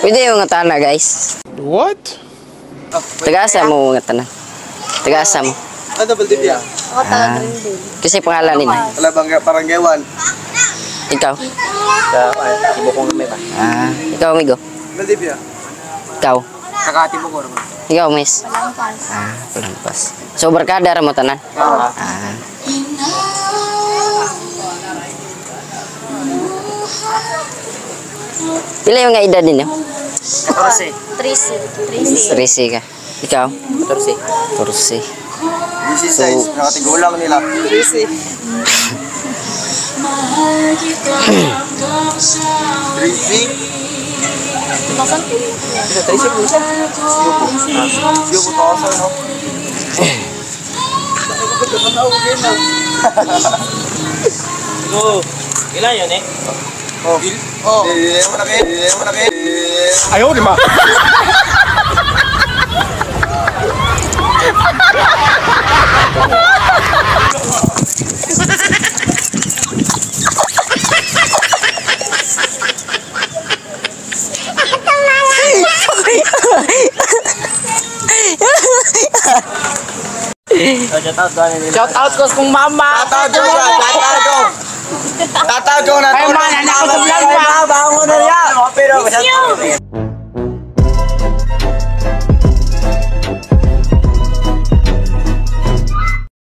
Pwede yung mga tana, guys. What? Tagasa mo mga tanan. Tagasa mo. Ano, Valdivia? Ah. Kasi pangalan nila. Wala bang parang gawan? Ikaw? Sa Tibukong may ba? Ah, ikaw, amigo. Valdivia. Ikaw. Saka Tibukong naman. Ikaw, miss. Ah, palampas. So, barkada ra mo tanan? Ah. Pila yung nga edad ninyo? 14. 13. 13 ka. Ikaw? 14. 14. 16, nakatigulang nila. 13. 13. 13 po siya. Siyo po to sa no? Go. Ilan yun eh? Oh. Oh. Eh, malaki. Eh, malaki. Ayaw, di ba? Oh, shout out doon nila. Shout out ko sa kong mama. Tatago, tatago. Tatago na Ay, tulog.